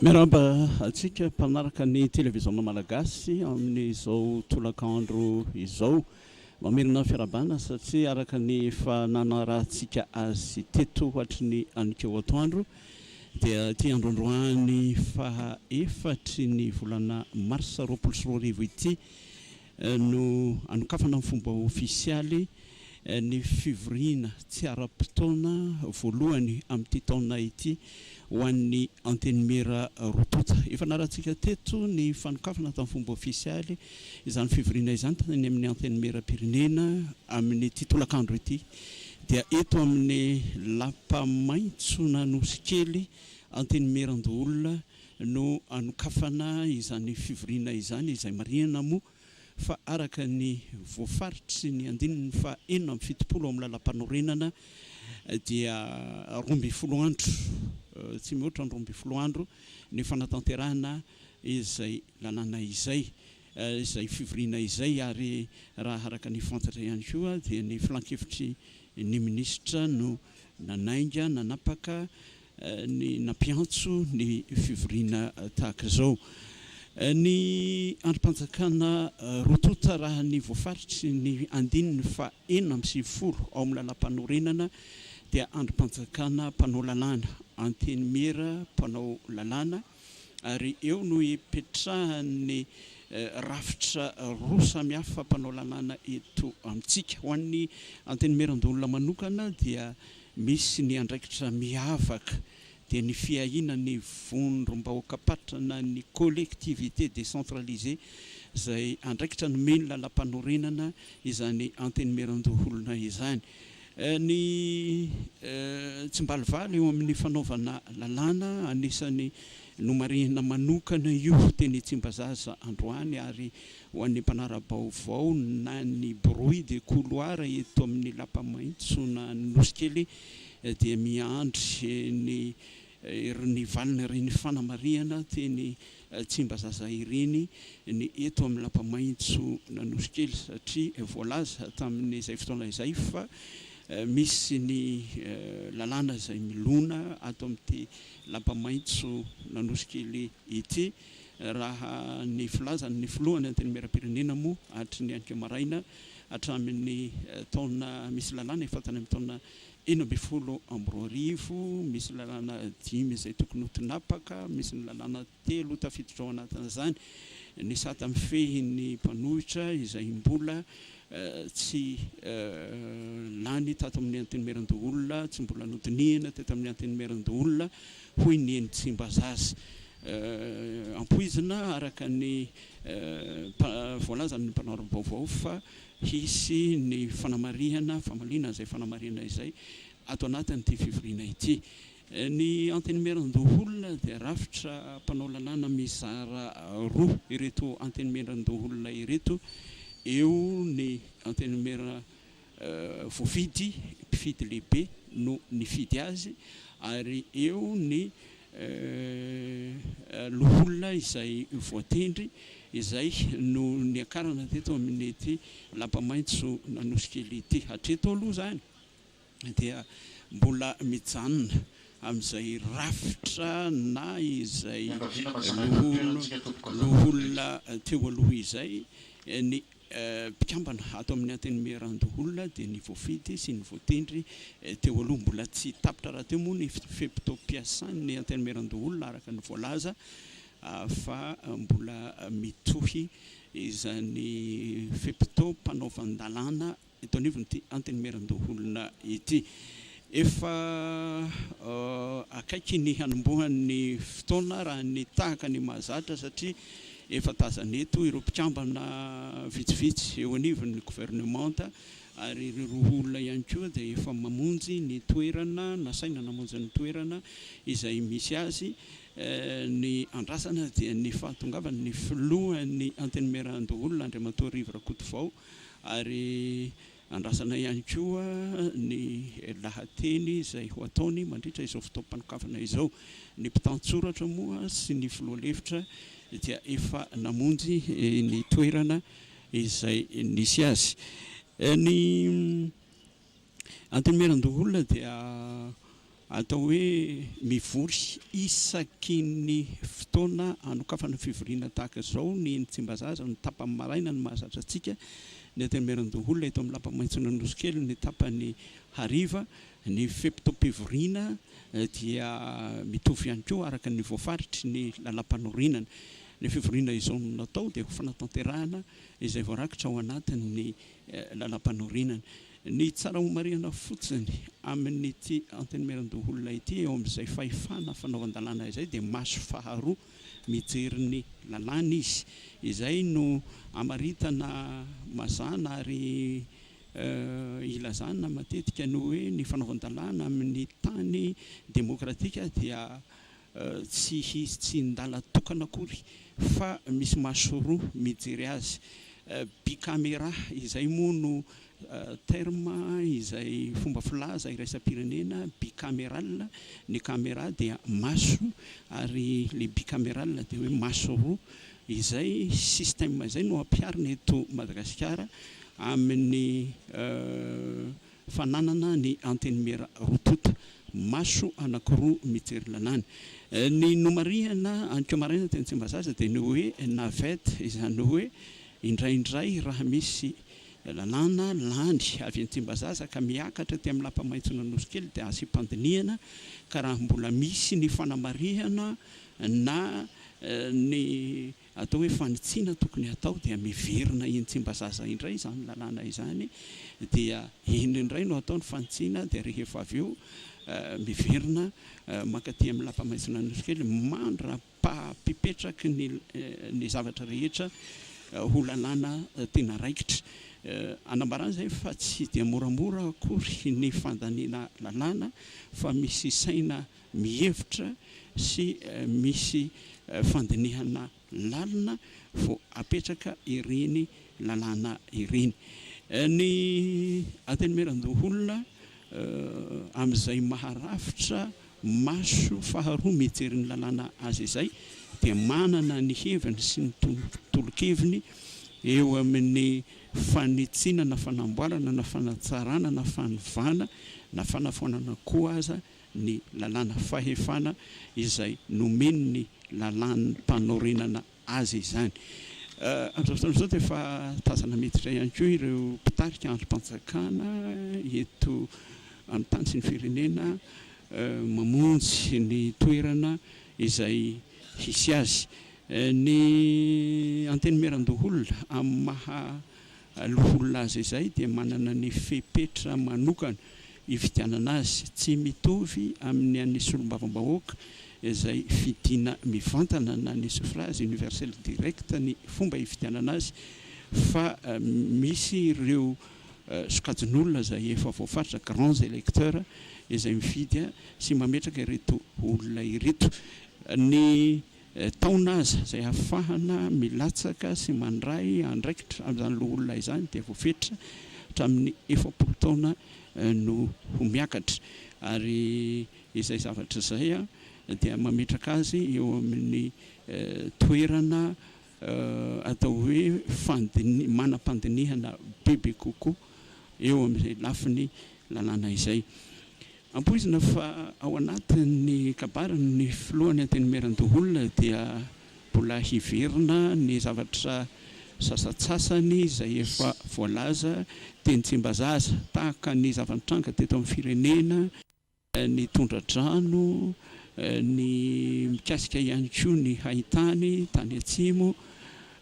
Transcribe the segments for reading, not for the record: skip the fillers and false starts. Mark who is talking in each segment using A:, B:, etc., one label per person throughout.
A: Miarahaba antsika mpanaraka ny Televiziona Malagasy amin'izao tolakandro izao. Mamerina fiarahabana satria araka ny efa nanarahantsika azy teto hatry ny anikeo atoandro dia ity androandroany faha efatry ny volana marsa 2020 ity no anokafana amin'ny fomba ofisialy ny fivoriana tsy ara-potoana voalohany amin'ity taona ity ho an'ny Antenimiera roa tonta. Efa narahantsika teto ny fanokafana tamin'ny fomba ofisialy izany fivoriana izany tany amin'ny Antenimieram-pirenena amin'ity tolakandro ity dia eto amin'ny Lapa Maitson'Anosikely Antenimierandoholona no anokafana izany fivoriana izany izay marihina moa fa araka ny voafaritry ny andininy faha 76 ao amin'ny lalàmpanorenana dia 12 andro, tsy mihoatra ny 12 andro ny fanatanterahana izay lalàna izay, izay fivoriana izay ary raha araka ny fantatra ihany koa dia ny filankevitry ny minisitra no nanainga, nanapaka ny nampiantso ny fivoriana tahaka izao. Ny andrim-panjakana roa tonta raha ny voafaritry ny andininy faha 96 ao amin'ny lalàmpanorenana dia andrim-panjakana mpanao lalàna, antenimiera mpanao lalàna, ary eo no ipetrahan'ny rafitra roa samihafa mpanao lalàna eto amintsika. Ho an'ny antenimierandoholona manokana dia Misy ny andraikitra miavaka dia ny fiahiana ny vondrom-bahoakam-paritra na ny collectivité décentralisée izay andraikitra nomen'ny lalàmpanorenana izany Antenimierandoholona izany. Ny tsimbalivaly eo amin'ny fanaovana lalàna, anisan'ny nomarihina manokana io teny Tsimbazaza androany ary Ho an'ny mpanara-baovao na ny bruit de couloir eto amin'ny Lapa Maitso na Nosikely dia miandry ny ny valin'ireny fanamarihana teny Tsimbazaza ireny ny eto amin'ny Lapa Maitso na Nosikely satria voalaza tamin'izay fotoana izay fa misy ny lalàna izay milona ato amin'ity Lapa Maitso na Nosikely ity. Raha ny filazan' ny filohan' ny Antenimierampirenena moa hatry ny ankeo maraina hatramin' ny taona misy lalàna efa tany amin'ny taona 2016, misy lalàna dimy izay tokony ho tinapaka, misy ny lalàna telo tafiditra ao anatin'izany, ny sata mifehy ny mpanohitra izay mbola tsy lany tato amin'ny Antenimierandoholona, tsy mbola nodinihina teto amin'ny Antenimierandoholona, hoy ny eny Tsimbazaza. Ampoizina araka ny voalazan'ny mpanara-baovao fa hisy ny fanamarihana, famaliana izay fanamarihana izay ato anatin'ity fivoriana ity. Ny Antenimierandoholona dia rafitra mpanao lalàna mizara roa ireto Antenimierandoholona ireto, eo ny Antenimiera voafidy, mpifidy lehibe no nifidy azy ary eo ny loholona izay voatendry izay no niakarana teto amin'ity lapa maitso Anosikely ity. Hatreto aloha izany dia mbola mijanona amin'izay rafitra na izay
B: Iangaviana mba tsy hanaiky ny toerantsika tompoko azafady
A: loholona teo aloha izay ny Mpikambana ato amin'ny Antenimierandoholona dia ny voafidy sy ny voatendry teo aloha. Mbola tsy tapitra rahateo moa ny fe-potoam-piasan'ny Antenimierandoholona araka ny voalaza fa mbola mitohy izany fe-potoam-panaovan-dalàna eto anivon'ity Antenimierandoholona ity. Efa akaiky ny hanombohan'ny fotoana raha ny tahaka ny mahazatra satria efa tazana eto ireo mpikambana vitsivitsy eo anivon'ny governemanta ary ireo roa olona ihany koa dia efa mamonjy ny toerana, nasaina namonjy ny toerana izay misy azy. Ny andrasana dia ny fahatongavan'ny filohan'ny Antenimierandoholona Andriamatoa Rivo Rakotovao ary andrasana ihany koa ny lahateny izay ho ataony mandritra izao fotoam-panokafana izao. Ny mpitantsoratra moa sy ny filoha lefitra dia efa namonjy ny toerana izay nisy azy. Ny Antenimierandoholona dia. Atao hoe mivory isaky ny fotoana anokafana fivoriana tahaka izao ny eny Tsimbazaza, ny tapany maraina no mahazatra antsika, ny Antenimierandoholona eto amin'ny Lapa Maitson'Anosikely ny tapany hariva. Ny fe-potoam-pivoriana dia mitovy ihany koa araka ny voafaritry ny lalàmpanorenana. Ny fivoriana izao no natao dia ho fanatanterahana izay voarakitra ao anatin'ny lalàmpanorenana. Ny tsara homarihana fotsiny amin'ity Antenimierandoholona ity eo amin'izay fahefana fanaovan-dalàna izay dia maso faharoa mijery ny lalàna izy. Izay no amaritana mazàna ary ilazana matetika ny hoe ny fanaovan-dalàna amin'ny tany demokratika dia tsy hisy tsindala tokana akory fa misy maso roa mijery azy. Bicaméra izay moa no terme izay fomba filaza iraisam-pirenena, bicaméral, ny caméra dia maso ary le bicaméral dia hoe maso roa. Izay système izay no ampiharina eto Madagasikara amin'ny fananana ny antenimiera roa tonta, maso anankiroa mijery lalàna. Ny nomarihana aniko maraina teny Tsimbazaza dia ny hoe navette, izany hoe indraindray raha misy lalàna lany avy eny Tsimbazaza ka miakatra aty amin'ny lapa maitson'Anosikely dia asiam-pandinihana ka raha mbola misy ny fanamarihana na ny atao hoe fanitsiana tokony hatao dia miverina eny Tsimbazaza indray izany lalàna izany dia eny indray no atao ny fanitsiana dia rehefa avy eo miverina mankaty amin'ny lapa maitson'Anosikely mandra-pahapipetraky ny ny zavatra rehetra ho lalàna tena raikitra. Anambarana izay fa tsy dia moramora akory ny fandaniana lalàna fa misy saina mihevitra sy misy fandinihana lalina vao apetraka ireny lalàna ireny. Ny Antenimierandoholona amin'izay maha rafitra maso faharoa mijery ny lalàna azy izay dia manana ny heviny sy ny tolo-keviny eo amin'ny fanitsiana na fanamboarana na fanatsarana na fanovana na fanafoanana koa aza ny lalàna fahefana izay nomen'ny lalàm-panorenana azy izany. Amin'izao fotoana izao dia efa tazana miditra ihany koa ireo mpitarika andrim-panjakana eto amin'ny tany sy ny firenena mamonjy ny toerana izay hisy azy. Ny Antenimierandoholona amin'ny maha loholona azy izay dia manana ny fepetra manokana hifidianana azy, tsy mitovy amin'ny an'ny solombavambahoaka izay fidiana mivantana na ny suffrage universel direct ny fomba hifidianana azy fa misy ireo sokajin'olona izay efa voafaritra, grands électeurs, izay mifidy sy mametraka ireto olona ireto. Ny taona aza izay ahafahana milatsaka sy mandray andraikitra amin'izany loholona izany dia voafetra hatramin'ny 40 taona no ho miakatra ary izay zavatra izay dia mametraka azy eo amin'ny toerana atao hoe manam-pandinihana bebe kokoa eo amin'izay lafiny lalàna izay. Ampoizina fa ao anatin'ny kabarin'ny filohan'ny Antenimierandoholona dia mbola hiverina ny zavatra sasantsasany izay efa voalaza teny Tsimbazaza tahaka ny zava-nitranga teto amin'ny firenena, ny tondra-drano, ny mikasika ihany koa ny haintany tany atsimo.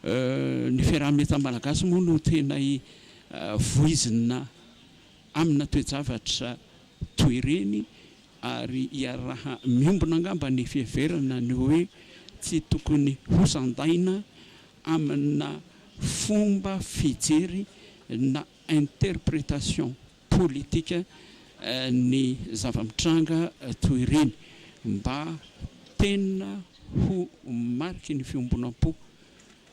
A: Ny fiaraha-mientan'ny Malagasy moa no tena voizina amina toe-javatra toy ireny ary iaraha-miombona angamba ny fiheverana ny hoe tsy tokony hosandaina amina fomba fijery na interprétation politika ny zava-mitranga toy ireny mba tena ho mariky ny fiombonam-po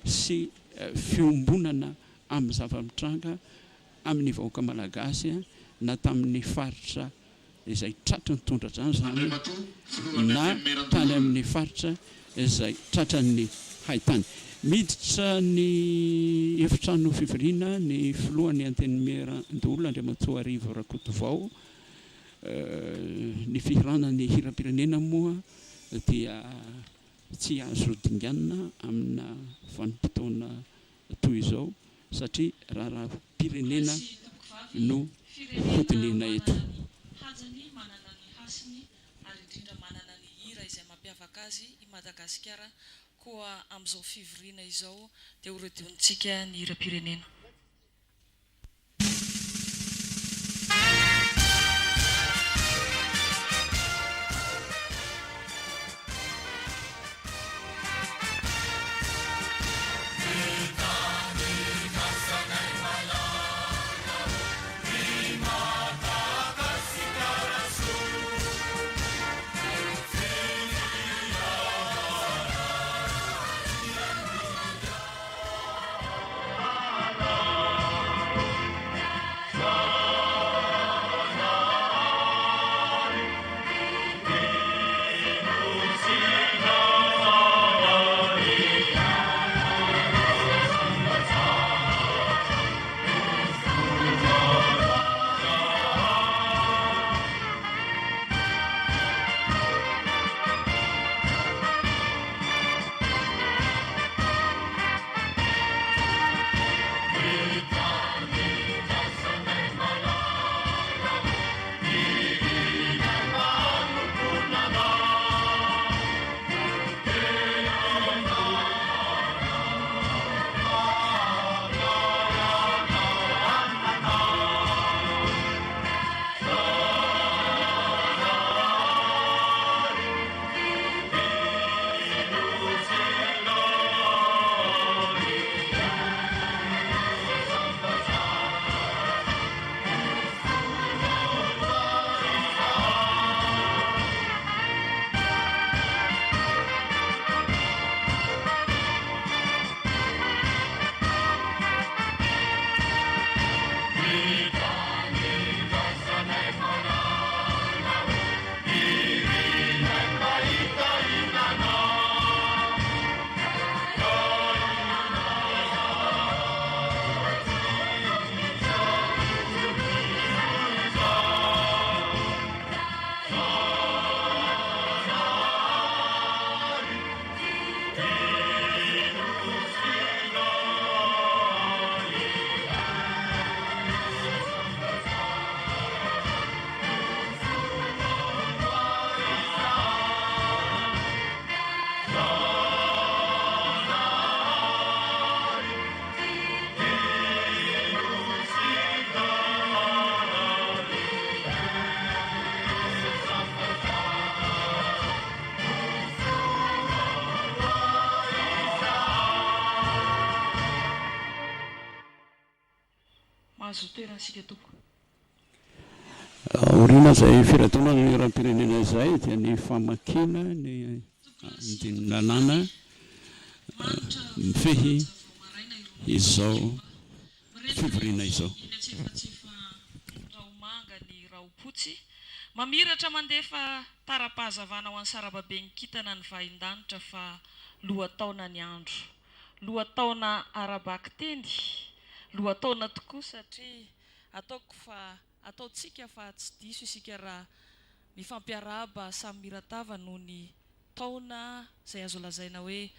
A: sy fiombonana amin'ny zava-mitranga amin'ny vahoaka malagasy na tamin'ny faritra izay tratry ny tondra-drano izany na tany amin'ny faritra izay tratran'ny haintany. Miditra ny efitrano fivoriana ny filohan'ny Antenimierandoholona Andriamatoa Rivo Rakotovao. Ny fihirana ny hiram-pirenena moa dia tsy azo dinganina amina vanim-potoana toy izao satria raharaham-pirenena no hodinihina eto.
C: Hajany, manana ny hasiny ary indrindra manana ny hira izay mampiavaka azy i Madagasikara koa amin'izao fivoriana izao dia ho redionintsika ny hiram-pirenena. Mahazo toerana isika tompoko.
A: Aoriana izay firadonana ny hiram-pirenena izay dia ny famakiana ny andinin-dalàna mifehy izao fivoriana izao.
C: Rahomanga ny rahom-potsy, mamiratra mandefa tara-pahazavana ho an'ny sarababen'ny kintana ny vahindanitra fa lohataona ny andro. Lohataona ara-bakiteny, lohataona tokoa satria ataoko fa ataontsika fa tsy diso isika raha mifampiarahaba samy miratava noho ny taona izay azo lazaina hoe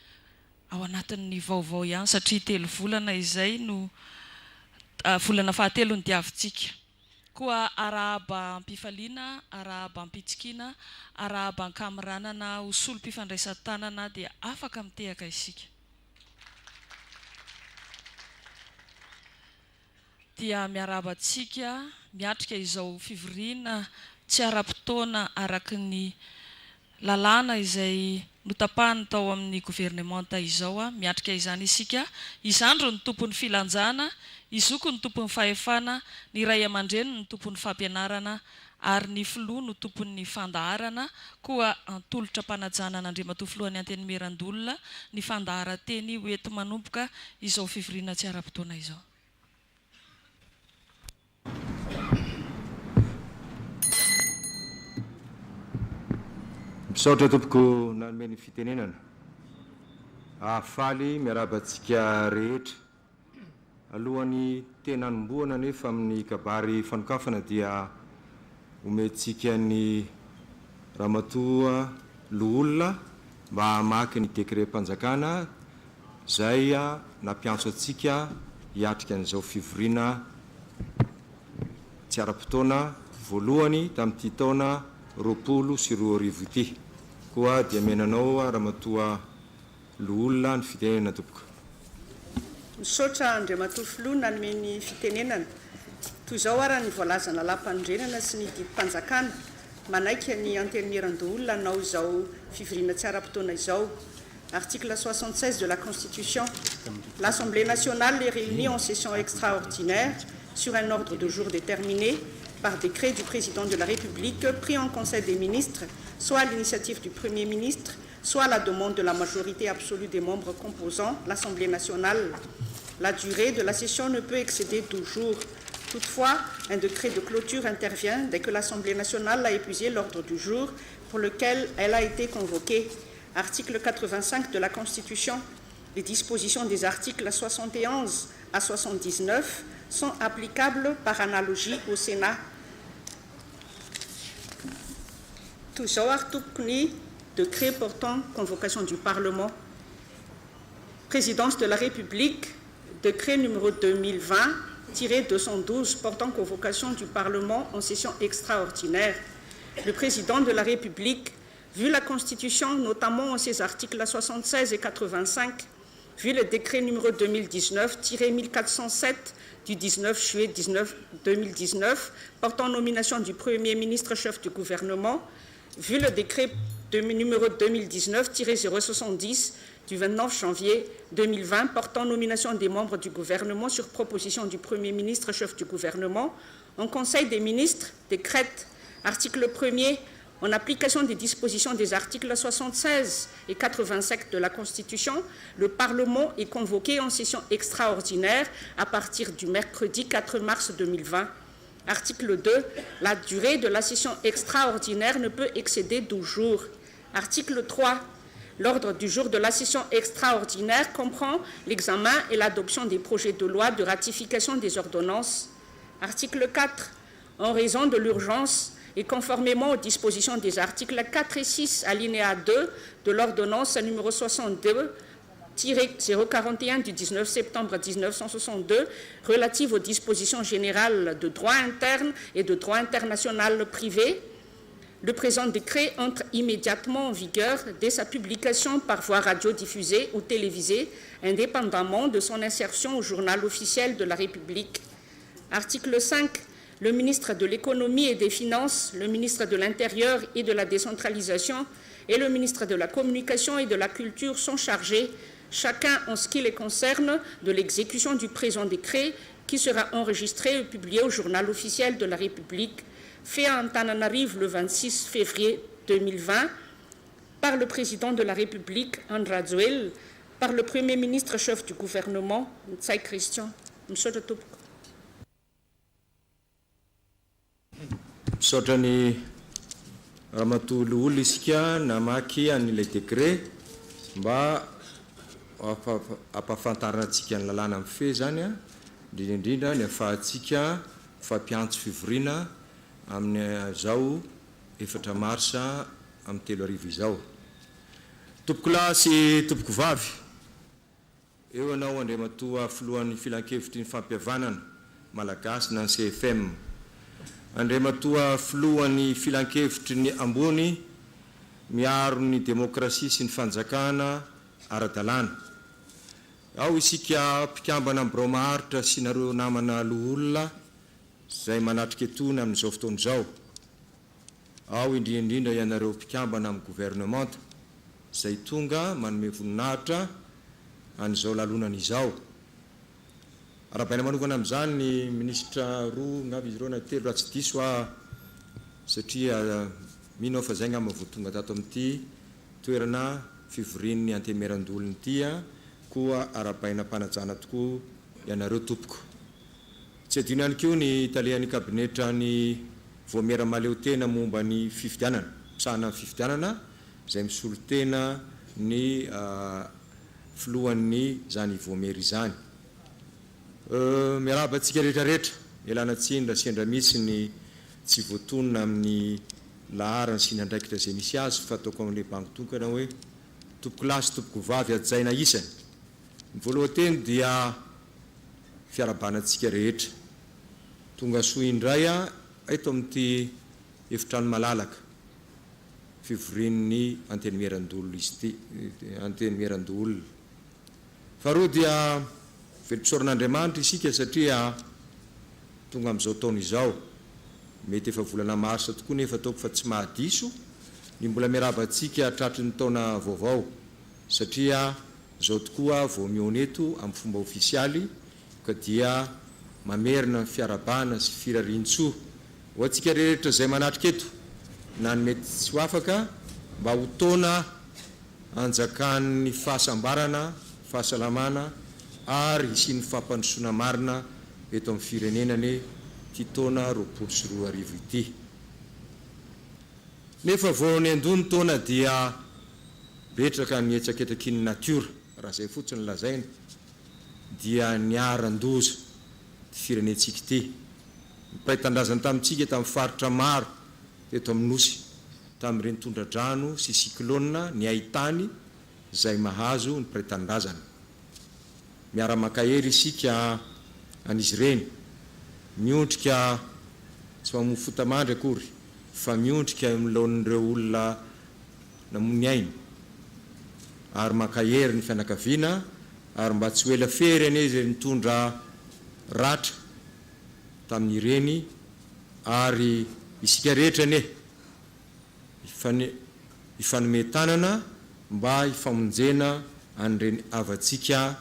C: ao anatin'ny vaovao ihany satria telo volana izay no volana fahatelo nodiavintsika. Koa arahaba am-pifaliana, arahaba am-pitsikiana, arahaba an-kamiranana ho solom-pifandraisan-tanana dia afaka mitehaka isika. Dia miarahaba antsika miatrika izao fivoriana tsy ara-potoana araka ny lalàna izay notapahiny tao amin'ny governemanta izao. Miatrika izany isika. I zandry no tompon'ny filanjana, i zoky no tompon'ny fahefana, ny ray aman-dreny no tompon'ny fampianarana ary ny filoha no tompon'ny fandaharana, koa antolotra am-panajana an'Andriamatoa Filohan'ny Antenimierandoholona ny fandaharan-teny ho enti-manomboka izao fivoriana tsy ara-potoana izao.
D: Misaotra tompoko nanome ny fitenenana. Faly miarahaba antsika rehetra. Alohan'ny tena hanombohana anefa amin'ny kabary fanokafana dia. Omentsika ny Ramatoa Loholona mba hamaky ny décret-mpanjakana izay nampiantso antsika hiatrika an'izao fivoriana tsy ara-potoana voalohany tamin'ity taona 2020 ity. Koa dia omena anao Ramatoa Loholona ny fitenenana tompoko.
E: Misaotra Andriamatoa Filoha nanome ny fitenenana. Toy izao ara ny voalazan'ny lalàmpanorenana sy ny didim-panjakana manaiky ny Antenimierandoholona hanao izao fivoriana tsy ara-potoana izao. Article 76 de la Constitution. L'Assemblée nationale est réunie en session extraordinaire sur un ordre de jour déterminé par décret du Président de la République pris en Conseil des ministres, soit à l'initiative du Premier ministre, soit à la demande de la majorité absolue des membres composant l'Assemblée nationale. La durée de la session ne peut excéder 12 jours. Toutefois, un décret de clôture intervient dès que l'Assemblée nationale a épuisé l'ordre du jour pour lequel elle a été convoquée. Article 85 de la Constitution. Les dispositions des articles 71 à 79 sont applicables par analogie au Sénat. Toy izao ary tompoko ny décret portant convocation du Parlement. Présidence de la République, décret numéro 2020-212 portant convocation du Parlement en session extraordinaire. Le Président de la République, vu la Constitution, notamment en ses articles 76 et 85, vu le décret numéro 2019-1407 du 19 juillet 2019 portant nomination du Premier ministre chef du gouvernement, vu le décret numéro 2019-070 du 29 janvier 2020 portant nomination des membres du gouvernement sur proposition du Premier ministre chef du gouvernement, en Conseil des ministres décrète, article 1er, en application des dispositions des articles 76 et 85 de la Constitution, le Parlement est convoqué en session extraordinaire à partir du mercredi 4 mars 2020. Article 2, la durée de la session extraordinaire ne peut excéder 12 jours. Article 3, l'ordre du jour de la session extraordinaire comprend l'examen et l'adoption des projets de loi de ratification des ordonnances. Article 4, en raison de l'urgence et conformément aux dispositions des articles 4 et 6, alinéa 2 de l'ordonnance numéro 62-041 du 19 septembre 1962 relative aux dispositions générales de droit interne et de droit international privé, le présent décret entre immédiatement en vigueur dès sa publication par voie radiodiffusée ou télévisée, indépendamment de son insertion au journal officiel de la République. Article 5. Le ministre de l'économie et des finances, le ministre de l'Intérieur et de la décentralisation et le ministre de la Communication et de la Culture sont chargés, chacun en ce qui les concerne, de l'exécution du présent décret qui sera enregistré et publié au journal officiel de la République, fait à Antananarivo le 26 février 2020 par le président de la République, Andry Rajoelina, par le Premier ministre chef du gouvernement, Ntsay Christian. Misaotra tompoko.
D: Misaotra ny Ramatoa Loholona isika namaky an'ilay décret mba hampahafantarana antsika ny lalàna mifehy izany, indrindra indrindra ny ahafahantsika mifampiantso fivoriana amin'izao 4 marsa amin'ny 2003 izao. Tompokolahy sy tompokovavy, eo ianao Andriamatoa Filohan'ny Filankevitry ny Fampihavanana Malagasy na ny CFM, Andriamatoa Filohan'ny Filankevitry ny Ambony miaro ny demokrasia sy ny fanjakana ara-dalàna. Ao isika mpikambana amin'ny birao maharitra sy nareo namana loholona izay manatrika etoana amin'izao fotoana izao. Ao indrindra indrindra ianareo mpikambana amin'ny governemanta izay tonga manome voninahitra an'izao lalonana izao. Arahabaina manokana amin'izany ny minisitra roa angamba izy ireo na telo raha tsy diso aho satria mino aho fa izay angamba vao tonga tato amin'ity toerana fivorian'ny Antenimierandoholona ity koa arahabaina am-panajana tokoa ianareo tompoko. Tsy adino ihany koa ny talehan'ny kabinetran'ny Vaomiera mahaleotena momba ny fifidianana, mpisahana ny fifidianana, izay misolo tena ny filohan'ny izany Vaomiera izany. Miarahaba antsika rehetra rehetra, ialana tsiny raha sendra misy ny tsy voatonona amin'ny laharany sy ny andraikitra izay misy azy fa ataoko amin'ilay bango tokana hoe tompokolahy sy tompokovavy hajaina isany. Ny voalohan-teny dia fiarahabana antsika rehetra. Tonga soa indray eto amin'ity efitrano malalaka fivorian'ny Antenimierandoholona izy ity, Antenimierandoholona. Faharoa dia velom-pisaorana Andriamanitra isika satria tonga amin'izao taona izao. Mety efa volana marsa tokoa nefa ataoko fa tsy mahadiso ny mbola miarahaba antsika tratry ny taona vaovao satria izao tokoa vao mihaona eto amin'ny fomba ofisialy ka dia mamerina ny fiarahabana sy firarian-tsoa ho antsika rehetra izay manatrika eto na ny mety tsy ho afaka mba ho taona hanjakan'ny fahasambarana, fahasalamana ary hisian'ny fampandrosoana marina eto amin'ny firenena anie ity taona 2020 ity. Nefa vao niandoha ny taona dia betraka ny hetsaketrakin'ny natiora, raha izay fotsiny no lazaina dia niharan-doza ity firenentsika ity. Ny mpiray tanindrazana tamintsika tamin'ny faritra maro teto amin'ny Nosy tamin'ireny tondra-drano sy cyclone ny haitany izay mahazo ny mpiray tanindrazana. Miara-mankahery isika an'izy ireny, miondrika tsy mamoa fota-mandry akory fa miondrika eo anoloan'ireo olona namoy ny ainy ary mankahery ny fianakaviana ary mba tsy ho ela fery anie izay nitondra ratra tamin'ireny ary isika rehetra anie hifanome tanana mba hifamonjena an'ireny havantsika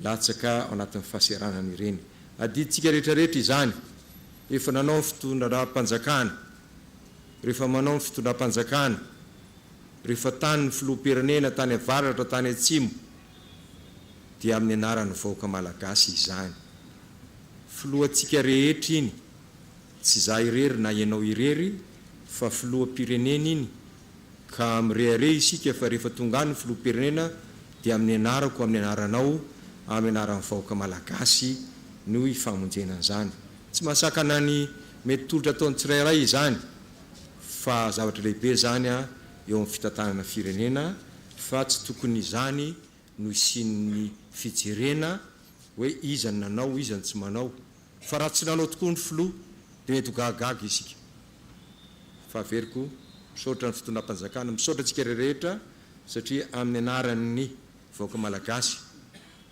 D: latsaka ao anatin'ny fahaseranana ireny. Adidintsika rehetra rehetra izany. Efa nanao ny fitondram-panjakana. Rehefa manao ny fitondram-panjakana, rehefa tany ny filoham-pirenena tany avaratra tany atsimo dia amin'ny anaran'ny vahoaka malagasy izany. Filohantsika rehetra iny. Tsy za irery na ianao irery fa filoham-pirenena iny ka mirehareha isika fa rehefa tonga any ny filoham-pirenena dia amin'ny anarako amin'ny anaranao amin'ny anaran'ny vahoaka malagasy no ifamonjena an'izany. Tsy mahasakana ny mety tolotra ataon'ny tsirairay izany fa zavatra lehibe izany eo amin'ny fitantanana firenena fa tsy tokony izany no hisian'ny fijerena hoe iza no nanao iza no tsy manao. Fa raha tsy nanao tokoa ny filoha dia mety ho gagaga isika. Fa averiko, misaotra ny fitondram-panjakana, misaotra antsika rehetra satria amin'ny anaran'ny vahoaka malagasy,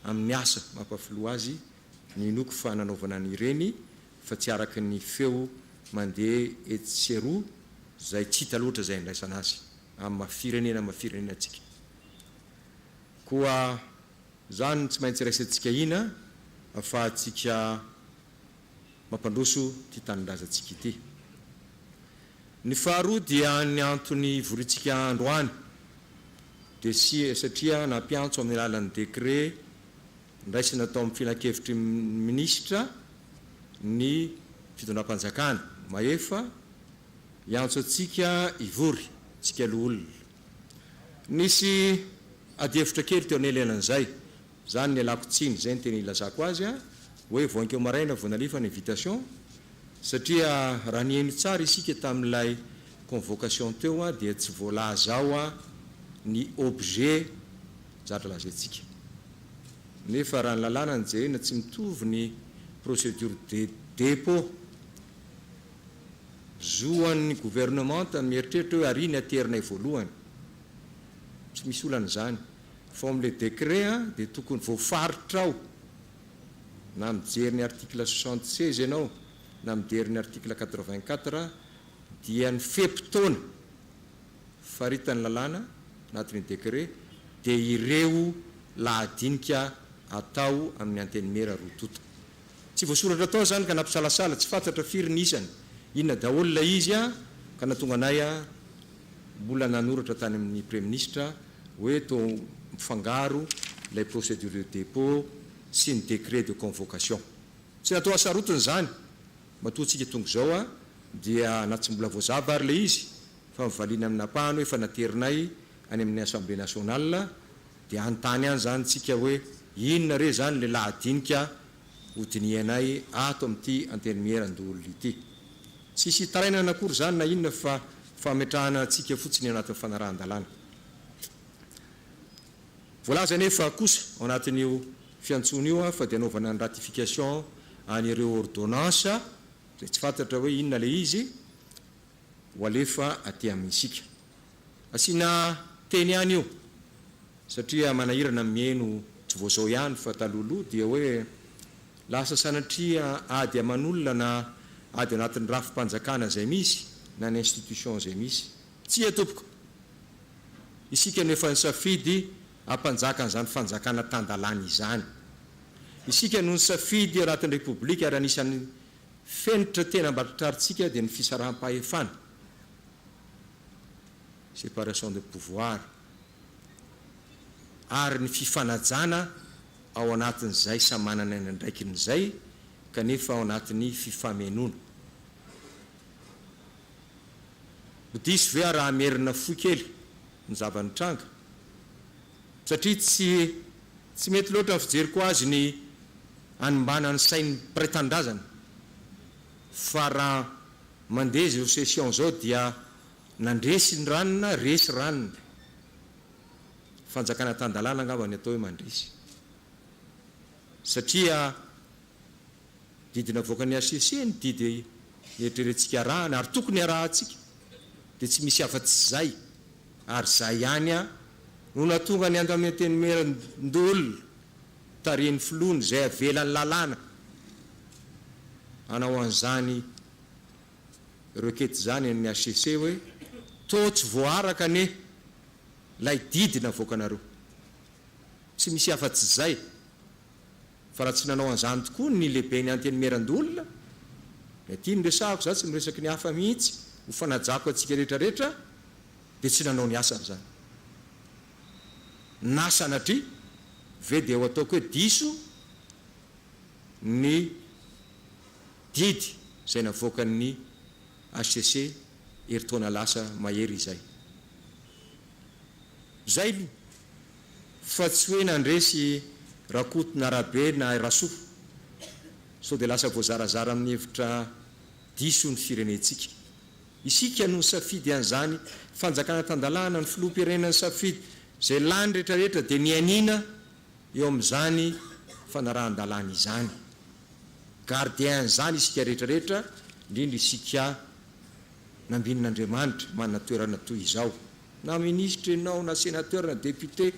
D: amin'ny asa mampafiloha azy no inoako fa nanaovana an'ireny fa tsy araka ny feo mandeha etsy sy eroa izay tsy hita loatra izay andraisana azy amin'ny maha firenena maha firenena antsika. Koa Izany no tsy maintsy raisintsika hina afahantsika mampandroso ity tanindrazantsika ity. Ny faharoa dia ny antony ivoriantsika androany dia sy satria nampiantso amin'ny alalan'ny décret nraisina tao amin'ny filankevitry ny minisitra ny fitondram-panjakana mahefa hiantso antsika hivory, tsika loholona. Nisy adihevitra kely teo anelan'izay, izany nialako tsiny, izay no tena ilazako azy, hoe vao ankeo maraina vao nalefa ny invitation, satria raha niheno tsara isika tamin'ilay convocation teo dia tsy voalaza ao ny objet zatra lazaintsika. Nefa raha ny lalàna no jerena tsy mitovy ny procédure de dépôt. Zo an'ny gouvernementa ny mieritreritra hoe ary ny aterinay voalohany. Tsy misy olana izany. Fa ao amin'ilay décret dia tokony voafaritra ao, na mijery ny article 76 ianao, na mijery ny article 84, dia ny fe-potoana faritan'ny lalàna anatin'io décret dia ireo lahadinika atao amin'ny antenimiera roa tonta. Tsy voasoratra tao izany ka nampisalasala, tsy fantatra firy ny isany, inona daholo ilay izy ka nahatonga anay mbola nanoratra tany amin'ny Praiminisitra hoe toa mifangaro ilay procédure de dépôt sy ny décret de convocation. Tsy natao hasarotiny izany, matoa tsika tonga izao dia na tsy mbola voazava ary ilay izy fa mivaliana amin'ny ampahany hoe efa naterinay any amin'ny Assemblée nationale Dia hanontany any izany tsika hoe inona re izany ilay lahadinika hodinihanay ato amin'ity Antenimierandoholona ity. Tsisy hitarainana akory izany na inona fa fametrahana antsika fotsiny anatin'ny fanarahan-dalàna. Voalaza anefa kosa ao anatin'io fiantsoana io fa dia anaovana ny ratification an'ireo ordonnance izay tsy fantatra hoe inona ilay izy ho alefa aty amintsika. Asiana teny ihany io satria manahirana ny miheno tsy vao izao ihany fa talohaloha dia hoe lasa sanatria ady aman'olona na ady anatin'ny rafi-panjakana izay misy na ny institution izay misy. Tsia tompoko! Isika no efa nisafidy hampanjaka an'izany fanjakana tan-dalàna izany. Isika no nisafidy anatin'ny Repoblika ary anisan'ny fenitra tena mba tratrarintsika dia ny fisaraham-pahefana, séparation de pouvoir, ary ny fifanajana ao anatin'izay samy manana ny andraikiny izay kanefa ao anatin'ny fifamenoana. Ho diso ve aho raha hamerina fohy kely ny zava-nitranga? Satria tsy tsy mety loatra ny fijeriko azy ny hanimbana ny sain'ny mpiray tanindrazana fa raha mandeha izao session izao dia nandresy ny ranona, resy ranona. Fanjakana tan-dalàna angamba ny atao hoe mandresy. Satria. Didy navoakan'ny HCC ny didy eritreretintsika arahana ary tokony arahantsika dia tsy misy afa-tsy izay ary izay ihany no nahatonga ny Antenimierandoholona tarihin'ny filohany izay avelan'ny lalàna hanao an'izany requête izany amin'ny HCC hoe toa tsy voaaraka anie ilay didy navoakanareo. Tsy misy afa-tsy izay. Fa raha tsy nanao an'izany tokoa ny lehiben'ny Antenimierandoholona, ny aty no resahako, za tsy miresaky ny hafa mihitsy, ho fanajako antsika rehetra rehetra, dia tsy nanao ny asany izany. Na sanatria ve dia ho ataoko hoe diso ny didy izay navoakan'ny hcc herintaona lasa mahery izay. Izay aloha. Fa tsy hoe nandresy Rakoto na Rabe na Rasoa. Sao dia lasa voazarazara amin'ny hevitra diso ny firenentsika. Isika no nisafidy an'izany fanjakana tan-dalàna, ny filoham-pirenena nisafidy, izay lany rehetrarehetra dia mianiana eo amin'izany fanarahan-dalàna izany. Gardien an'izany isika rehetrarehetra, indrindra isika nambinin'Andriamanitra manana toerana toy izao. Na minisitra ianao, na sénateur, na député,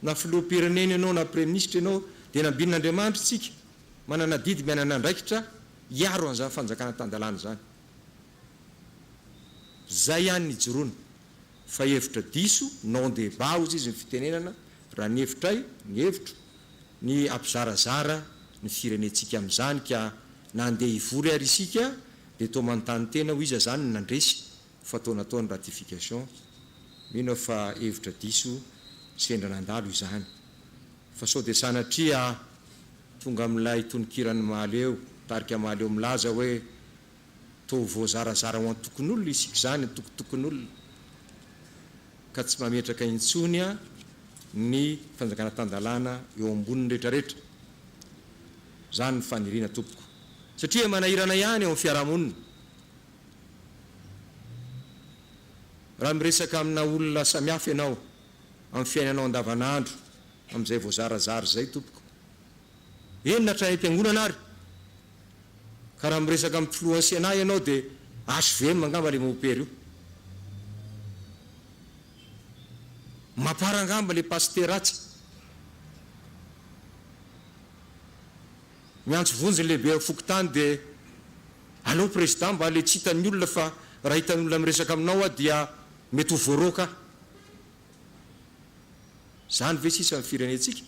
D: na filoham-pirenena ianao, na praiminisitra ianao, dia nambinin'Andriamanitra isika, manana adidy, manana andraikitra hiaro an'izany fanjakana tan-dalàna izany. Izay ihany ny ijoroana, fa hevitra diso, non débat hozy izy ny fitenenana, raha ny hevitray, ny hevitro, ny hampizarazara ny firenentsika amin'izany ka na handeha hivory ary isika dia toa manontany tena ho iza izany no nandresy fa toa natao ny ratification, mino aho fa hevitra diso sendra nandalo izany. Fa sao dia sanatria tonga amin'ilay tononkiran'ny Mahaleo, tarika Mahaleo milaza hoe toa voazarazara ho antokon'olona isika izany, antokotokon'olona, ka tsy mametraka intsony ny fanjakana tan-dalàna eo ambonin'ny rehetrarehetra. Izany ny faniriana tompoko. Satria manahirana ihany eo amin'ny fiarahamonina. Raha miresaka amina olona samihafa ianao amin'ny fiainanao andavanandro amin'izay voazarazara izay tompoko. Eny na hatrany am-piangonana ary. Ka raha miresaka amin'ny filohan'ny Sénat ianao dia HVM angamba ilay mompera io. Mapar angamba ilay pasitera atsy. Miantso vonjy ny lehibe fokontany dia aleo président mba le tsy hitan'ny olona fa raha hitan'ny olona miresaka aminao aho dia mety ho voaroaka aho. Zany ve sisa ny firenentsika?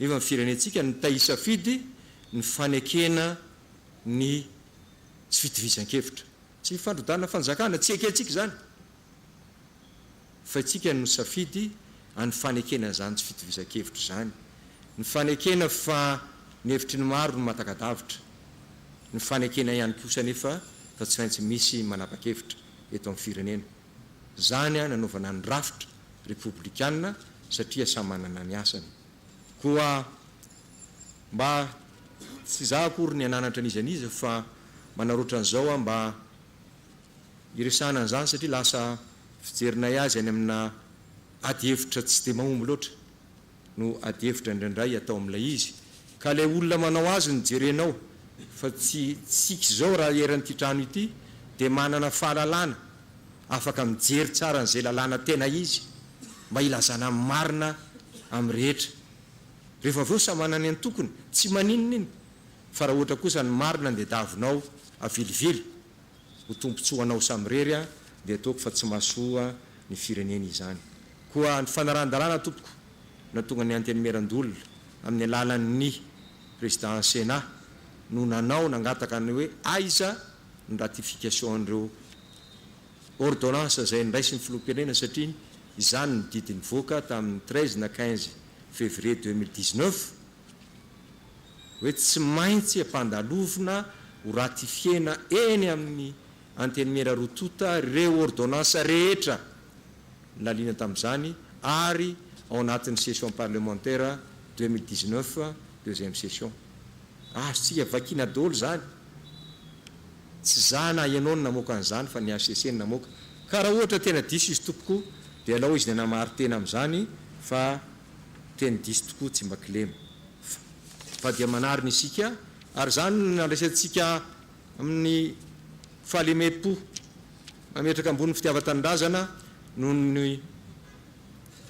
D: Nefa ny firenentsika no te hisafidy ny fanekena ny tsy fitovizan-kevitra. Tsy fandrodana fanjakana, tsy ekentsika izany. Fa isika no nisafidy any fanekena an'izany tsy fitovizan-kevitra izany. Ny fanekena fa ny hevitry ny maro no mahataka-davitra. Ny fanekena ihany kosa anefa fa tsy maintsy misy manapa-kevitra eto amin'ny firenena. Izany nanaovana ny rafitra repoblikana satria samy manana ny asany. Koa mba tsy izaho akory ny hananatra an'iza n'iza fa. Manararaotra an'izao aho mba hiresahana an'izany satria lasa fijerinay azy any amina adihevitra tsy dia mahomby loatra no adihevitra indraindray atao amin'ilay izy. Ka ilay olona manao azy no jerenao fa tsy tsika izao raha eran'ity trano ity dia manana fahalalana afaka mijery tsara an'izay lalàna tena izy mba hilazana ny marina amin'ny rehetra. Rehefa avy eo samy manana ny antokony, tsy maninona iny fa raha ohatra kosa ny marina no diadavinao avilivily ho tombontsoanao samirery dia ataoko fa tsy mahasoa ny firenena izany. Koa ny fanarahan-dalàna tompoko nahatonga ny Antenimierandoholona amin'ny alalan'ny Président Sénat no nanao nangataka ny hoe aiza ny ratification an'ireo ordonnance izay niraisin'ny Filoham-pirenena satria izany no didy nivoaka tamin'ny 13 na 15 février 2019 hoe tsy maintsy ampandalovina ho ratifier-na eny amin'ny Antenimiera roa tonta ireo ordonnance rehetra naliana tamin'izany ary ao anatin'ny session parlementaire 2019 deuxième session. Azontsika vakiana daholo izany. Tsy za na ianao no namoaka an'izany fa ny HCC no namoaka. Ka raha ohatra tena diso izy tompoko dia alao izy nanamari-tena amin'izany fa teny diso tokoa tsy mba kilema. Fa dia manarina isika ary izany no nandraisantsika amin'ny fahalemem-po mametraka ambony ny fitiavan-tanindrazana noho ny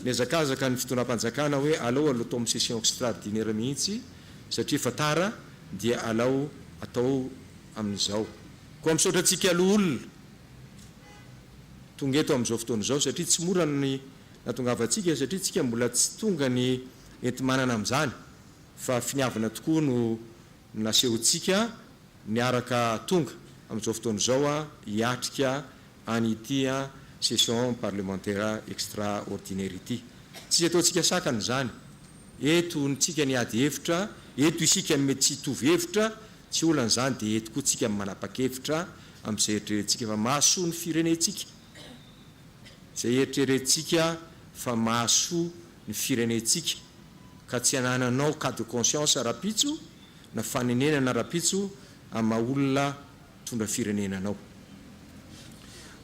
D: mihazakazaka ny fitondram-panjakana hoe alao aloha atao amin'ny session extraordinaire mihitsy satria efa tara dia alao atao amin'izao. Koa misaotra antsika loholona tonga eto amin'izao fotoana izao satria tsy mora ny natongavantsika satria tsika mbola tsy tonga ny enti-manana amin'izany fa finiavana tokoa no nasehontsika niaraka tonga amin'izao fotoana izao hiatrika an'ity session parlementaire extraordinaire ity. Tsy ataontsika sakana izany. Eto tsika ny ady hevitra, eto isika mety tsy hitovy hevitra, tsy olana izany dia eto koa tsika manapa-kevitra amin'izay eritreretintsika fa mahasoa ny firenentsika. Izay eritreretintsika fa mahasoa ny firenentsika ka tsy anananao cas de conscience rahampitso na fanenenana rahampitso amin'ny maha olona mitondra firenena anao.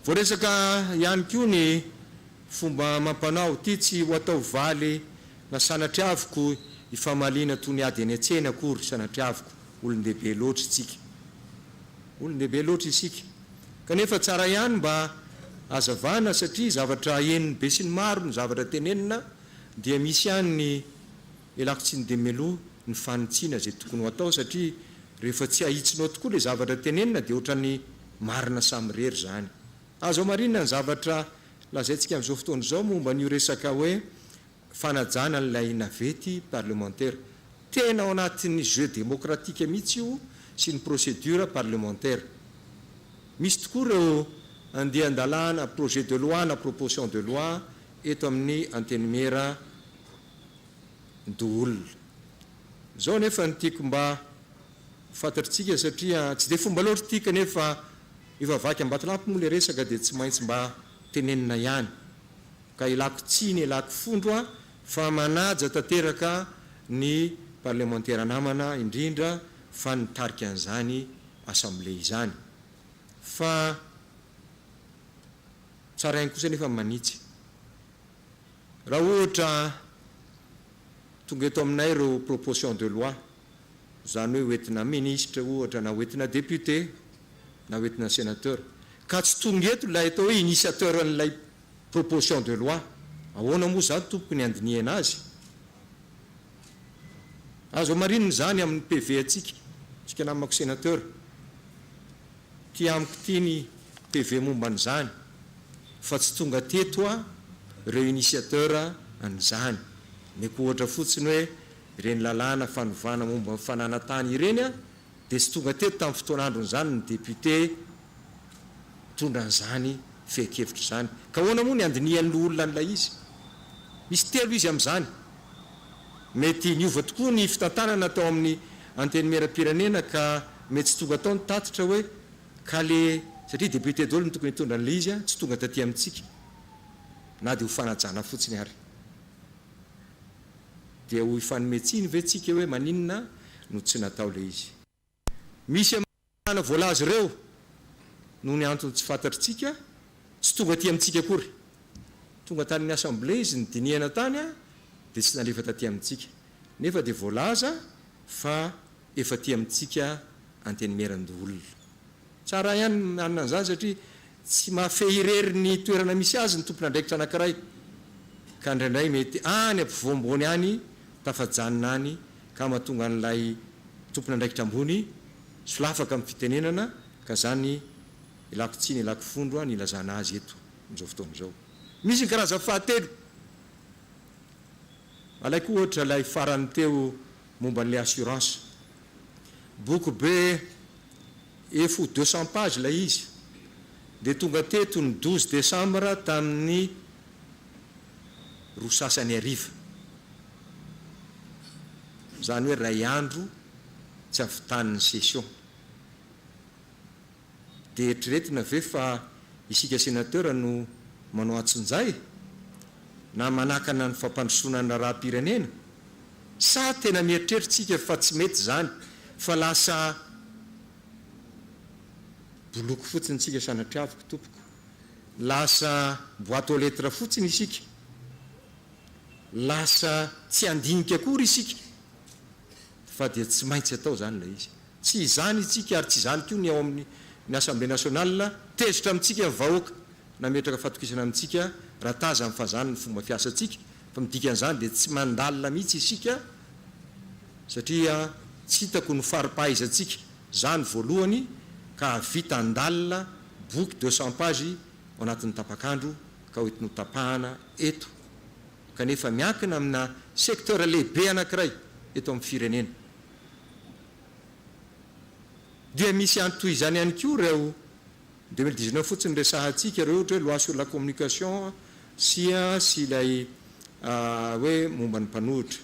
D: Voaresaka ihany koa ny fomba amam-panao, ity tsy ho atao valy na sanatriaviko ifamaliana toy ny ady eny an-tsena akory, sanatriaviko, olon-dehibe loatra isika. Olon-dehibe loatra isika. Kanefa tsara ihany mba hazavana satria zavatra henon'ny besinimaro ny zavatra tenenina dia misy ihany ny Ialako tsiny dia meloa ny fanitsiana izay tokony ho atao satria rehefa tsy ahitsinao tokoa ilay zavatra tenenina dia ohatran'ny marina samirery izany. Azo hamarinina ny zavatra lazaintsika amin'izao fotoana izao momba an'io resaka hoe fanajana an'ilay navety parlemantera. Tena ao anatin'ny jeu démocratique mihitsy io sy ny procédure parlementaire. Misy tokoa ireo andian-dalàna, projet de loi na proposition de loi eto amin'ny Antenimiera doholona. Izao anefa no tiako mba ho fantatritsika satria tsy dia fomba loatra ity kanefa efa vaky ambatolampy moa ilay resaka dia tsy maintsy mba tenenina ihany. Ka ilako tsiny ilako fondro aho fa manaja tanteraka ny parlemantera namana indrindra fa nitarika an'izany assemblée izany. Fa tsara ihany kosa anefa ny manitsy. Raha ohatra tonga eto aminay ireo proposition de loi, izany hoe hoentina ministre ohatra na hoentina député na hoentina sénateur, ka tsy tonga eto ilay atao hoe initiateur an'ilay proposition de loi, ahoana moa izany tompoko ny handinihana azy? Azo hamarinina izany amin'ny PV antsika, antsika namako sénateur. Ty amiko ty ny PV momba an'izany fa tsy tonga teto a reo initiateur an'izany. Omeko ohatra fotsiny hoe ireny lalàna fanovana momba ny fananantany ireny a dia tsy tonga teto tamin'ny fotoan'andron'izany ny député nitondra an'izany fehin-kevitra izany. Ka ahoana moa ny handinihan'ny loholona an'ilay izy? Misy telo izy amin'izany. Mety niova tokoa ny fitantanana tao amin'ny Antenimierampirenena ka mety tsy tonga tao ny tatitra hoe ka le satria député daholo no tokony hitondra an'ilay izy tsy tonga taty amintsika na dia ho fanajana fotsiny ary. Dia ho hifanome tsiny ve tsika hoe maninona no tsy natao ilay izy? Misy. Lalàna voalaza ireo, noho ny antony tsy fantatritsika, tsy tonga aty amintsika akory. Tonga tany amin'ny Assemblée izy nodinihana tany dia tsy nalefa taty amintsika. Nefa dia voalaza fa efa aty amintsika Antenimierandoholona. Tsara ihany ny manana an'izany satria tsy mahafehy irery ny toerana misy azy ny tompon'andraikitra anankiray ka indraindray mety any ampovoamboany any tafajanona any ka mahatonga an'ilay tompon'andraikitra ambony solafaka amin'ny fitenenana ka zany ilako tsiny ilako fondro ny ilazana azy eto amin'izao fotoana izao. Misy ny karazany fahatelo. Alaiko ohatra ilay farany teo momba an'ilay assurance. Boky be efo 200 pages ilay izy dia tonga teto ny 12 décembre tamin'ny roa sasany hariva. Izany hoe iray andro tsy avitan'ny session. Dia eritreretina ve fa isika sénateur no manao antsonjay? Na manakana ny fampandrosoana ny raharaham-pirenena? Sa tena mieritreritra isika fa tsy mety izany fa lasa boloky fotsiny isika sanatriaviko tompoko? Lasa boite aux lettres fotsiny isika? Lasa tsy handinika akory isika fa dia tsy maintsy atao izany ilay izy. Tsy izany itsika ary tsy izany koa ny ao amin'ny ny Assemblée nationale, tezitra amintsika ny vahoaka nametraka fatokisana amintsika raha tazany fa zany ny fomba fiasantsika fa midikan'izany dia tsy mandalina mihitsy isika satria tsy hitako ny fari-pahaizantsika zany voalohany ka hahavita handalina boky 200 pages ao anatin'ny tapak'andro ka ho entiny ho tapahana eto kanefa miankina amina secteur lehibe anankiray eto amin'ny firenena. Dia misy ihany toy izany ihany koa ireo 2019 fotsiny resahantsika ireo ohatra hoe loi sur la communication sy sy ilay hoe momba ny mpanohitra.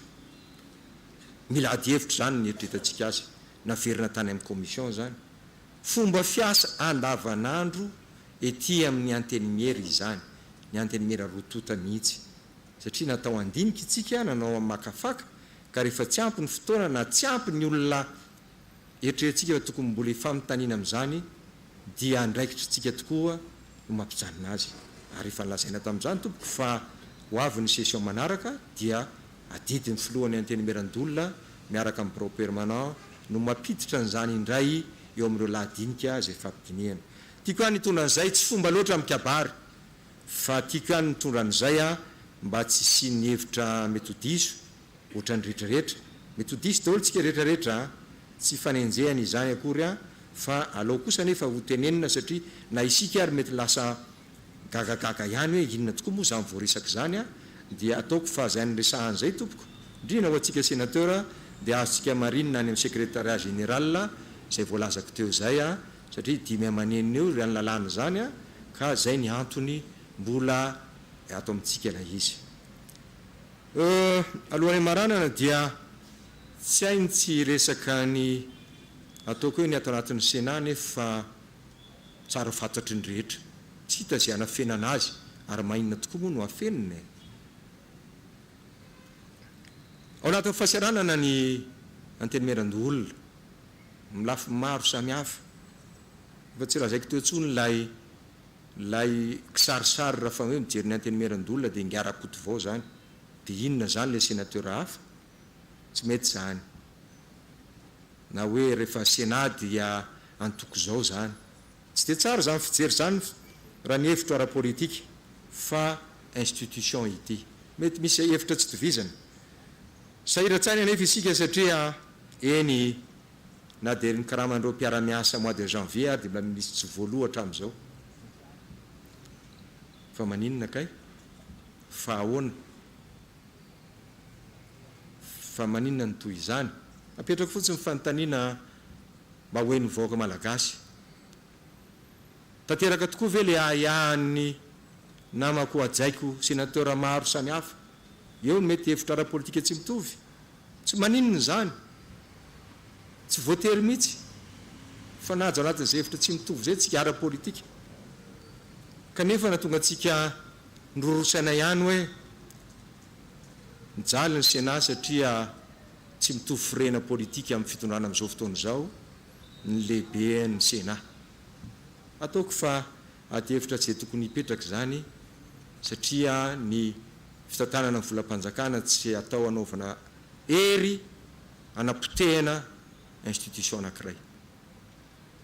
D: Mila ady hevitra izany ny eritreretantsika azy. Naverina tany amin'ny commission izany. Fomba fiasa andavanandro ety amin'ny antenimiera izany, ny antenimiera roa tonta mihitsy. Satria natao handinika isika, nanao hamakafaka, ka rehefa tsy ampy ny fotoana na tsy ampy ny olona eritreretintsika fa tokony mbola hifanontaniana amin'izany dia andraikitritsika tokoa no mampijanona azy. Ary efa nolazaina tamin'izany tompoko fa ho avy ny session manaraka dia adidin'ny filohan'ny Antenimierandoholona miaraka amin'ny birao permanent no mampiditra an'izany indray eo amin'ireo lahadinika izay ifampidinihana. Tiako ihany hitondra an'izay, tsy fomba loatra amin'ny kabary fa tiako ihany mitondra an'izay aho mba tsy hisian'ny hevitra mety ho diso ohatran'ny rehetra rehetra. Mety ho diso daholo tsika rehetra rehetra a! Tsy fanenjehana izany akory a! Fa alao kosa anefa ho tenenina satria na isika ary mety lasa gagagaga ihany hoe inona tokoa moa izany voaresaka izany a! Dia ataoko fa izay niresahana izay tompoko, indrindra ho antsika sénateur dia azontsika marinina any amin'ny secrétariat général izay voalazako teo izay a! Satria dimy aman'enina eo izany lalàna izany a! Ka izay ny antony mbola ato amintsika ilay izy. Euh, alohan'ny hamaranana dia tsy hay ny tsy hiresaka ny ataoko hoe ny ato anatin'ny Sénat nefa tsara fantatry ny rehetra. Tsy hita izay hanafenana azy ary maninona tokoa moa no hafenina e? Ao anatin'ny fahasahiranana ny Antenimierandoholona amin'ny lafiny maro samihafa. Efa tsy lazaiko teo intsony ilay Ilay kisarisary raha fa hoe mijery ny antenimierandoholona dia ingahy Rakotovao izany. Dia inona izany ilay sénateur hafa? Tsy mety izany. Na hoe rehefa sénat dia antoko izao izany. Tsy dia tsara izany fijery izany raha ny hevitro ara-politika fa institution ity. Mety misy hevitra tsy tovizana. Sahiran-tsaina anefa isika satria eny Na dia ny karaman'ireo mpiara-miasa mois de janvier ary dia mbola misy tsy voaloa hatramin'izao. Fa maninona kay? Fa ahoana? Fa maninona no toy izany? Apetrako fotsiny ny fanontaniana mba ho henon'ny vahoaka malagasy. Tanteraka tokoa ve le ahiahin'ny namako hajaiko sénateur maro samihafa? Eo no mety hevitra ara-politika tsy mitovy. Tsy maninona izany. Tsy voatery mihitsy hifanaja anatin'izay hevitra tsy mitovy izay tsika ara-politika. Kanefa nahatonga antsika niroro saina ihany hoe mijaly ny Sénat satria tsy mitovy firehana politika amin'ny fitondrana amin'izao fotoana izao. ny lehiben'ny Sénat. Ataoko fa adihevitra tsy dia tokony hipetraka izany satria ny fitantanana ny volam-panjakana tsy atao hanaovana hery hanapotehana institution anankiray.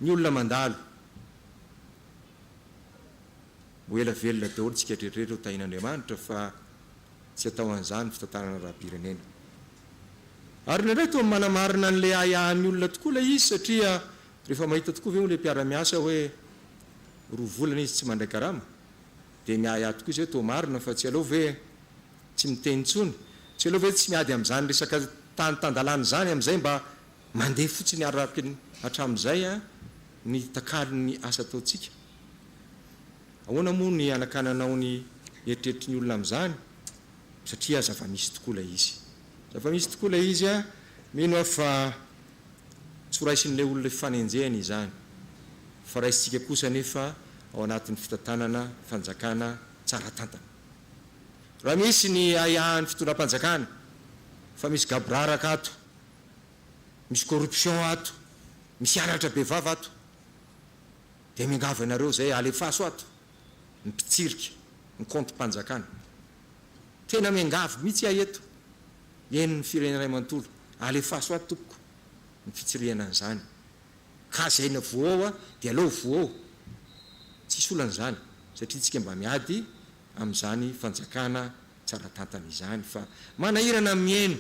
D: Ny olona mandalo. Ho ela velona daholo tsika rehetra ho tahin'Andriamanitra fa tsy atao an'izany ny fitantanana raha-pirenena. Ary indraindray toa manamarina an'ilay ahiahin'ny olona tokoa ilay izy satria rehefa mahita tokoa ve moa ilay mpiara-miasa hoe roa volana izy tsy mandray karama dia miahiahy tokoa izy hoe toa marina fa tsy aleo ve tsy miteny intsony, tsy aleo ve tsy miady amin'izany resaka tany tan-dalàna izany amin'izay mba mandeha fotsiny araka ny hatramin'izay ny takalon'ny asa ataontsika. Ahoana moa ny hanakananao ny eritreritry ny olona amin'izany? Satria zava-misy tokoa ilay izy. Zava-misy tokoa ilay izy an! Mino aho fa tsy ho raisin'ilay olona hifanenjehana izany. Fa raisintsika kosa anefa ao anatin'ny fitantanana fanjakana tsara tantana. Raha misy ny ahiahin'ny fitondram-panjakana fa misy gaboraraka ato, misy corruption ato, misy halatra bevava ato, Dia miangavy anareo izay alefaso ato ny mpitsirika ny kaontim-panjakana. Tena miangavy mihitsy aho eto, henon'ny firenena iray manontolo, alefaso ato tompoko ny fitsirihana an'izany. Ka izay na voa ao dia aleo voa ao. Tsisy olana izany satria tsika mba miady amin'izany fanjakana tsara tantana izany fa manahirana ny mihaino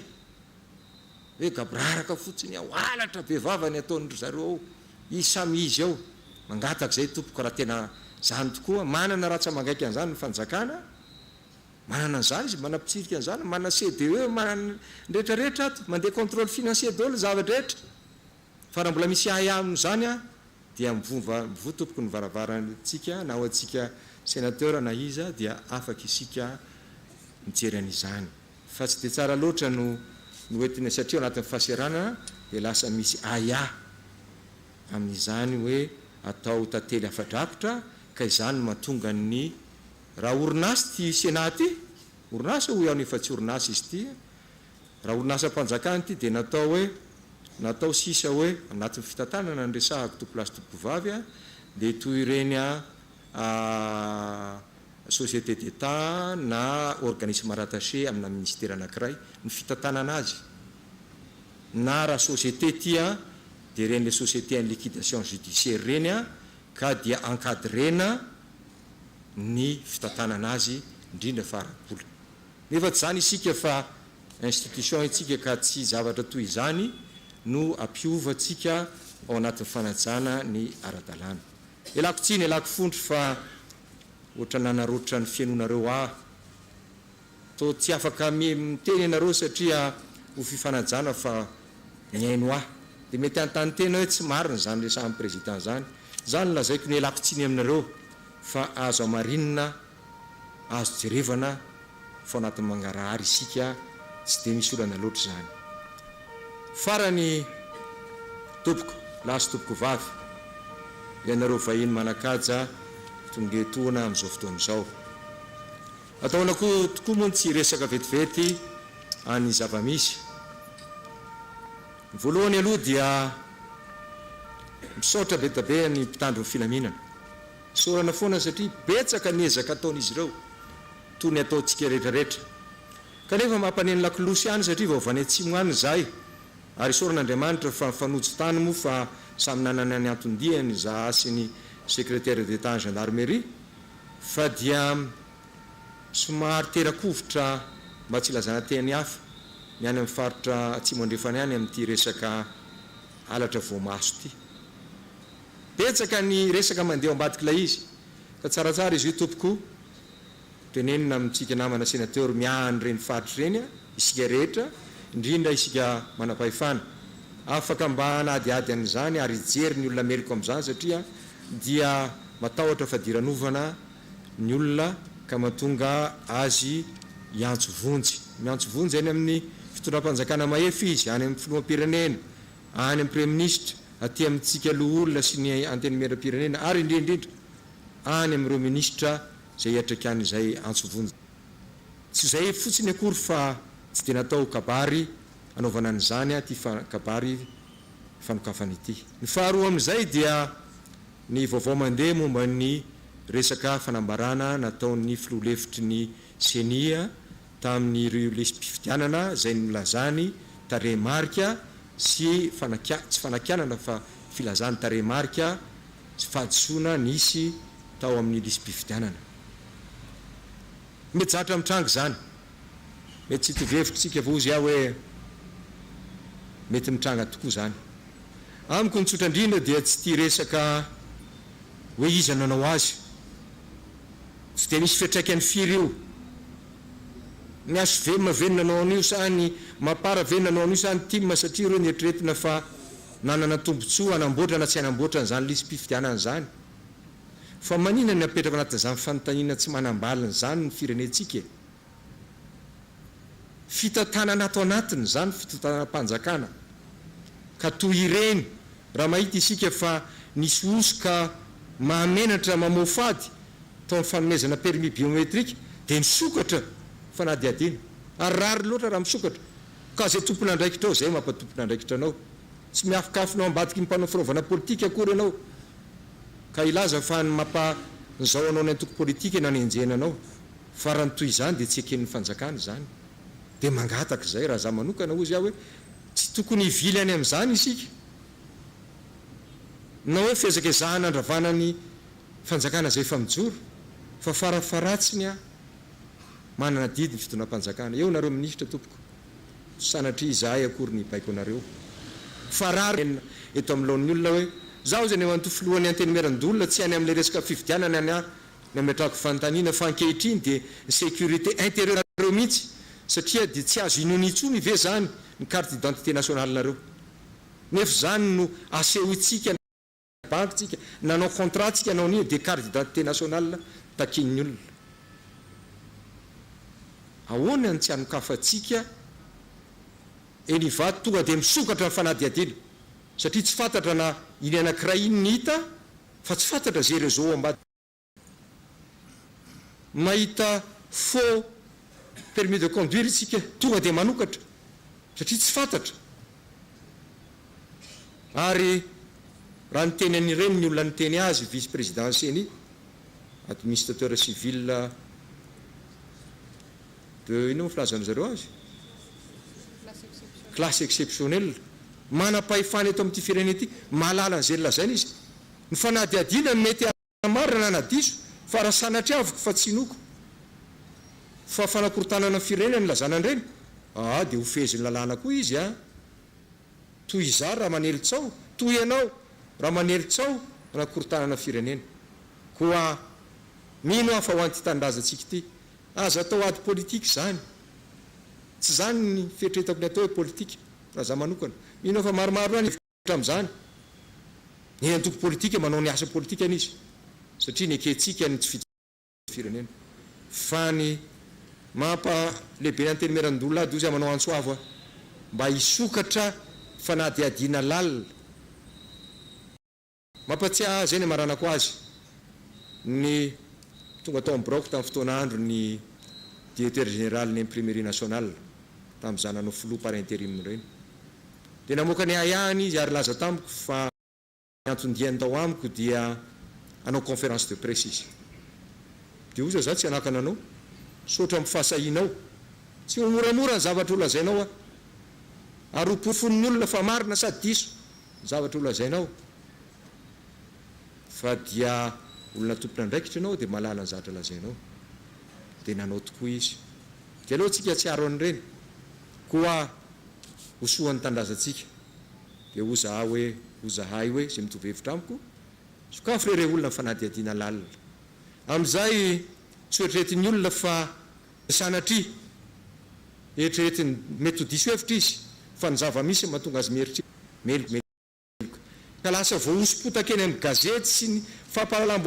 D: hoe gaboraraka fotsiny ao, halatra be vava ny ataon-dry zareo ao, izy samy izy ao, mangataka izay tompoko raha tena zany tokoa, manana ratsa-mangaika an'izany ny fanjakana, manana an'izany izy, manana mpitsirika an'izany, manana CDE, manana ny rehetra rehetra ato, mandeha contrôle financier daholo ny zava-drehetra. Fa raha mbola misy ahiahy amin'izany dia mivova mivoha tompoko ny varavarantsika na ho antsika sénateur na iza dia afaka isika mijery an'izany. Fa tsy dia tsara loatra no noentina satria ao anatin'ny fahaseranana dia lasa misy ahiahy amin'izany hoe atao tantely afa-drakotra ka izany no mahatonga ny raha orinasa ity Sénat ity, orinasa hoy aho nefa tsy orinasa izy ity, Raha orinasam-panjakana ity dia natao hoe, natao sisa hoe, anatin'ny fitantanana no resahako tompolahy sy tompovavy a, dia toy ireny société d'Etat na organisme rattaché amina ministera anankiray ny fitantanana azy. Na raha société ity a, dia ireny le société en liquidation judiciaire ireny a, ka dia encadrer-na ny fitantanana azy indrindra fa ara-bola. Nefa tsy izany isika fa institution itsika ka tsy zavatra toy izany no ampiova antsika ao anatin'ny fanajana ny ara-dalàna. Ialako tsiny, ialako fondro fa ohatra nanaroatra ny fihainoanareo ahy. Toa tsy afaka miteny ianareo satria ho fifanajana fa mihaino ahy. Dia mety hanontany tena hoe tsy marina izany resahan'ny président izany. Izany no lazaiko ny ialako tsiny aminareo fa azo hamarinina azo jerevana fa ao anatin'ny mangarahara isika tsy dia misy olana loatra izany. Farany tompoko lahy sy tompoko vavy, ianareo vahiny manan-kaja tonga etoana amin'izao fotoana izao. Ataona koa tokoa moa ny tsy hiresaka vetivety any zava-misy. Ny voalohany aloha dia misaotra be dia be ny mpitandro ny filaminana. Isaorana foana satria betsaka ny ezaka ataon'izy ireo, toy ny ataontsika rehetra rehetra. Kanefa mampaneno lakolosy ihany satria vao avy any atsimo any izahay, ary isaorana Andriamanitra fa nifanojo tany moa fa samy nanana ny anton-diany izaha sy ny Secrétaire d'Etat en Gendarmerie fa dia somary tera-kovitra mba tsy ilazana teny hafa ny any amin'ny faritra atsimo andrefana any amin'ity resaka halatra voamaso ity. Betsaka ny resaka mandeha ao ambadik'ilay izy ka tsaratsara izy io tompoko tenenina amintsika namana senateur miaha an'ireny faritra ireny isika rehetra indrindra isika manam-pahefana afaka mba hanadihady an'izany ary hijery ny olona meloka amin'izany satria dia matahotra fadiranovana ny olona ka mahatonga azy hiantso vonjy miantso vonjy any amin'ny fitondram-panjakana mahefa izy any amin'ny filoham-pirenena any amin'ny Praiminisitra, aty amintsika loholona sy ny Antenimierampirenena ary indrindra indrindra any amin'ireo minisitra izay hiatrika an'izay antso vonjy. Tsy izay fotsiny akory fa tsy dia natao kabary hanaovana an'izany ity fa kabary. fanokafana ity. Ny faharoa amin'izay dia ny vaovao mandeha momba ny resaka fanambarana nataon'ny filoha lefitry ny Ceni tamin'ireo lisi-pifidianana izay nilazany tarehimarika sy fanakia, tsy fanakianana fa filazany tarehimarika sy fahadisoana nisy tao amin'ny lisi-pifidianana. Mety zatra mitranga izany. Mety tsy hitovy hevitra isika fa hozy aho hoe mety mitranga tokoa izany. Amiko ny tsotra indrindra dia tsy tia resaka hoe iza no nanao azy. Tsy dia misy fiantraikany firy io. Ny hvm ve no nanao an'io sa ny mapar ve no nanao an'io sa ny tim satria ireo neritreretina fa nanana tombotsoa hanamboatra na tsy hanamboatra an'izany lisi-pifidianana izany. Fa maninona no apetraka anatin'izany fanontaniana tsy manam-baliny izany ny firenentsika e? Fitantanana ato anatiny izany fitantanam-panjakana ka toy ireny raha mahita isika fa nisy hosoka mahamenatra mamoafady tao amin'ny fanomezana permis biométrique dia misokatra fanadihadiana ary rariny loatra raha misokatra ka izay tompon'andraikitra ao izay mampa-tompon'andraikitra anao tsy miafokafona ao ambadiky ny mpanao firaovana politika akory ianao ka hilaza fa ny mampa nizao anao ny antoko politika nanenjehina anao fa raha ny toy izany dia tsy eken'ny fanjakana izany dia mangataka izay raha za manokana hozy aho hoe tsy tokony hivily any amin'izany isika na hoe fihezakezahana handravana ny fanjakana izay efa mijoro fa farafaharatsiny aho manana adidy ny fitondram-panjakana eo nareo minisitra tompoko Tsy sanatria izahay akory ny hibaiko anareo fa rariny eto amin'ny laon'ny olona hoe zaho izay Andriamatoa Filohan'ny Antenimierandoholona tsy any amin'ilay resaka fifidianana ny ahy ny ametrahako fanontaniana fa ankehitriny dia ny sécurité intérieure nareo mihitsy satria dia tsy azo inoana intsony ve izany ny carte d'identité nationale nareo nefa izany no asehointsika Banky tsika, nanao contrat tsika nanao an'io dia carte d'identité nationale takian'ny olona. Ahoana no tsy hanokafantsika eny Ivato tonga dia misokatra ny fanadihadiana satria tsy fantatra na iny anankiray iny ny hita fa tsy fantatra izay réseau ao ambadika. Mahita faux permis de conduire isika tonga dia manokatra satria tsy fantatra ary raha niteny an'ireny ny olona niteny azy vice président ceni administrateur civil de inona moa filazan'ny zareo azy classe exceptionnelle manam-pahefana eto amin'ity firenena ity mahalala an'izay lazaina izy ny fanadihadiana mety Marina na diso fa raha sanatria avoko fa tsy inoako fa fanakorontanana ny firenena ny nilazana an'ireny aa dia ho fehezin'ny lalàna koa izy a! Toy izaho raha manely tsao, toy ianao raha manely tsao hanakorontanana firenena. Koa mino aho fa ho an'ity tanindrazantsika ity, aza atao ady politika izany. Tsy izany ny fieritreretako ny atao hoe politika, raha izaho manokana. Mino aho fa maromaro ihany. Hatramin'izany, ny antoko politika manao ny asa politikany izy satria nekentsika ny tsy fitovian'ny firenena. Fa ny mampa lehibe ny Antenimierandoholona ahy dia hozy aho manao antso avo aho mba hisokatra fanadihadiana lalina. Mampatsiahy ahy izay ny hamaranako azy ny tonga tao amin'ny biraoko tamin'ny fotoana andro ny Directeur Général ny Imprimerie Nationale tamin'izaho nanao filoha par intérim ireny. Dia namoaka ny ahiahiny izy ary nilaza tamiko fa ny anton-diany tao amiko dia hanao conférence de presse izy. Dia hoy izy, Izaho tsy hanakana anao. Misaotra amin'ny fahasahianao. Tsy ho moramora ny zavatra holazainao aho. Ary ho porofon'ny olona fa marina sa diso ny zavatra holazainao. Fa dia olona tompon'andraikitra ianao dia mahalala ny zavatra lazainao. Dia nanao tokoa izy. Dia aleo tsika hatsiaro an'ireny. Koa ho soan'ny tanindrazantsika. Dia ho zahay hoe, ho zahay hoe, izay mitovy hevitra amiko, sokafy re rey olona ny fanadihadiana lalina. Amin'izay tsy ho eritreretin'ny olona fa sanatria eritreretiny, mety ho diso hevitra izy, fa ny zava-misy no mahatonga azy mieritreritra. Meloka. Ka lasa voahoso-potaka eny amin'ny gazety sy ny fampahalalam-baovao.